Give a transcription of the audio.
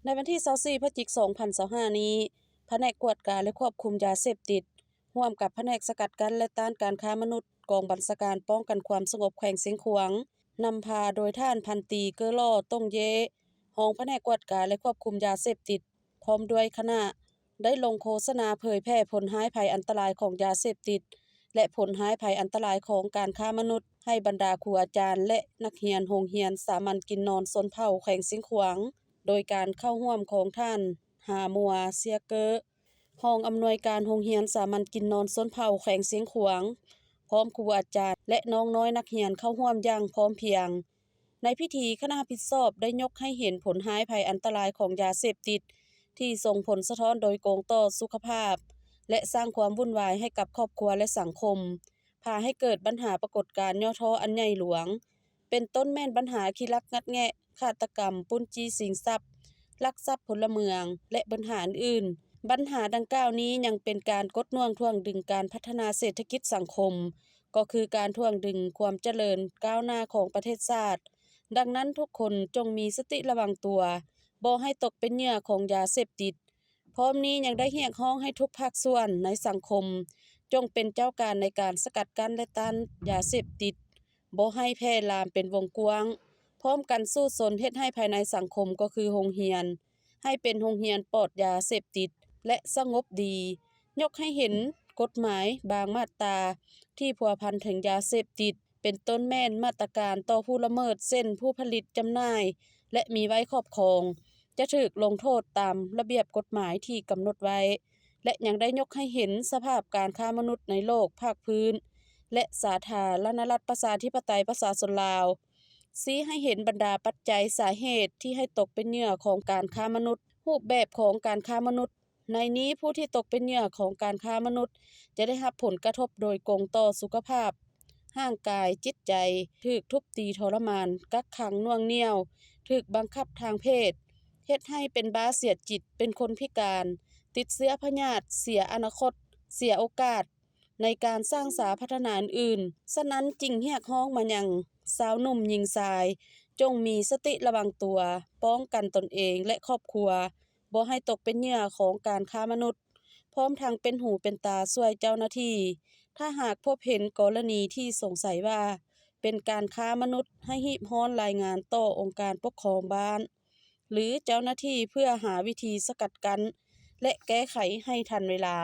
ໃນວັນທີຊາວສີ່ ພະຈິກ ສອງພັນຊາວຫ້ານີ້, ພະແນກກວດກາ ແລະ ຄວບຄຸມຢາເສບຕິດ ຮ່ວມກັບພະແນກສະກັດກັ້ນ ແລະ ຕ້ານການຄ້າມະນຸດ ກອງບັນຊາການປ້ອງກັນຄວາມສະຫງົບແຂວງຊຽງຂວາງ ນຳພາໂດຍທ່ານພັນຕີ ເກີຫຼໍ່ ຕົງເຢ ຮອງພະແນກກວດກາ ແລະ ຄວບຄຸມຢາເສບຕິດ ພ້ອມດ້ວຍຄະນະ ໄດ້ລົງໂຄສະນາເຜີຍແຜ່ຜົນຮ້າຍໄພອັນຕະລາຍຂອງຢາເສບຕິດ ແລະ ຜົນຮ້າຍໄພອັນຕະລາຍຂອງການຄ້າມະນຸດ ໃຫ້ບັນດາຄູອາຈານ ແລະ ນັກຮຽນໂຮງຮຽນສາມັນກິນນອນຊົນເຜົ່າແຂວງຊຽງຂວາງ ໂດຍການເຂົ້າຮ່ວມຂອງທ່ານ ຫາມົວ ເຊຍເກີ ຮອງອຳນວຍການໂຮງຮຽນສາມັນກິນນອນຊົນເຜົ່າແຂວງຊຽງຂວາງ ພ້ອມຄູອາຈານ ແລະ ນ້ອງນ້ອຍນັກຮຽນເຂົ້າຮ່ວມຢ່າງພ້ອມພຽງ. ໃນພິທີ, ຄະນະຮັບຜິດຊອບໄດ້ຍົກໃຫ້ເຫັນຜົນຮ້າຍໄພອັນຕະລາຍຂອງຢາເສບຕິດ ທີ່ສົ່ງຜົນສະທ້ອນໂດຍກົງຕໍ່ສຸຂະພາບ ແລະ ສ້າງຄວາມວຸ່ນວາຍໃຫ້ກັບຄອບຄົວ ແລະ ສັງຄົມ, ພາໃຫ້ເກີດບັນຫາປາກົດການຫຍໍ້ທໍ້ອັນໃຫຍ່ຫຼວງ, ເປັນຕົ້ນແມ່ນບັນຫາຂີ້ລັກງັດແງະ, ຄາດຕະກຳ, ປຸ້ນຈີ້ຊິງຊັບ, ລັກຊັບພົນລະເມືອງ ແລະ ບັນຫາອື່ນໆ. ບັນຫາດັ່ງກ່າວນີ້ຍັງເປັນການກົດໜ່ວງຖ່ວງດຶງການພັດທະນາເສດຖະກິດສັງຄົມ, ກໍຄືການຖ່ວງດຶງຄວາມຈະເລີນກ້າວໜ້າຂອງປະເທດຊາດ. ດັ່ງນັ້ນ, ທຸກຄົນຈົ່ງມີສະຕິລະວັງຕົວ, ບໍ່ໃຫ້ຕົກເປັນເຫຍື່ອຂອງຢາເສບຕິດ. ພ້ອມນີ້ຍັງໄດ້ຮຽກຮ້ອງໃຫ້ທຸກພາກສ່ວນໃນສັງຄົມ ຈົ່ງເປັນເຈົ້າການໃນການສະກັດກັ້ນ ແລະ ຕ້ານຢາເສບຕິດ ບໍ່ໃຫ້ແຜ່ລາມເປັນວົງກວ້າງ, ພ້ອມກັນສູ້ຊົນເຮັດໃຫ້ພາຍໃນສັງຄົມ ກໍຄືໂຮງຮຽນ ໃຫ້ເປັນໂຮງຮຽນປອດຢາເສບຕິດ ແລະ ສະຫງົບດີ. ຍົກໃຫ້ເຫັນກົດໝາຍບາງມາດຕາທີ່ພົວພັນເຖິງຢາເສບຕິດ, ເປັນຕົ້ນແມ່ນມາດຕະການຕໍ່ຜູ້ລະເມີດ ເຊັ່ນ ຜູ້ຜະລິດ, ຈຳໜ່າຍ ແລະ ມີໄວ້ຄອບຄອງ ຈະຖືກລົງໂທດຕາມລະບຽບກົດໝາຍທີ່ກຳນົດໄວ້ ແລະ ຍັງໄດ້ຍົກໃຫ້ເຫັນສະພາບການຄ້າມະນຸດໃນໂລກພາກພື້ນ ແລະ ສາທາລະນະລັດປະຊາທິປະໄຕປະຊາຊົນລາວ, ຊີ້ໃຫ້ເຫັນບັນດາປັດໄຈສາເຫດທີ່ໃຫ້ຕົກເປັນເຫຍື່ອຂອງການຄ້າມະນຸດ, ຮູບແບບຂອງການຄ້າມະນຸດ. ໃນນີ້, ຜູ້ທີ່ຕົກເປັນເຫຍື່ອຂອງການຄ້າມະນຸດ ຈະໄດ້ຮັບຜົນກະທົບໂດຍກົງຕໍ່ສຸຂະພາບ ຮ່າງກາຍ, ຈິດໃຈ, ຖືກທຸບຕີທໍລະມານ, ກັກຂັງໜ່ວງໜ່ຽວ, ຖືກບັງຄັບທາງເພດ, ເຮັດໃຫ້ເປັນບ້າເສຍຈິດ, ເປັນຄົນພິການ, ຕິດເຊື້ອພະຍາດ, ເສຍອະນາຄົດ, ເສຍໂອກາດໃນການສ້າງສາພັດທະນາອື່ນໆ. ສະນັ້ນຈຶ່ງຮຽກຮ້ອງມາຍັງຊາວໜຸ່ມຍິງຊາຍ, ຈົ່ງມີສະຕິລະວັງຕົວ, ປ້ອງກັນຕົນເອງ ແລະ ຄອບຄົວ, ບໍ່ໃຫ້ຕົກເປັນເຫຍື່ອຂອງການຄ້າມະນຸດ, ພ້ອມທັງເປັນຫູເປັນຕາຊ່ວຍເຈົ້າໜ້າທີ່ ຖ້າຫາກພົບເຫັນກໍລະນີທີ່ສົງໄສວ່າເປັນການຄ້າມະນຸດ ໃຫ້ຮີບຮ້ອນລາຍງານຕໍ່ອົງການປົກຄອງບ້ານ ຫຼື ເຈົ້າໜ້າທີ່ເພື່ອຫາວິທີສະກັດກັ້ນ ແລະ ແກ້ໄຂໃຫ້ທັນເວລາ.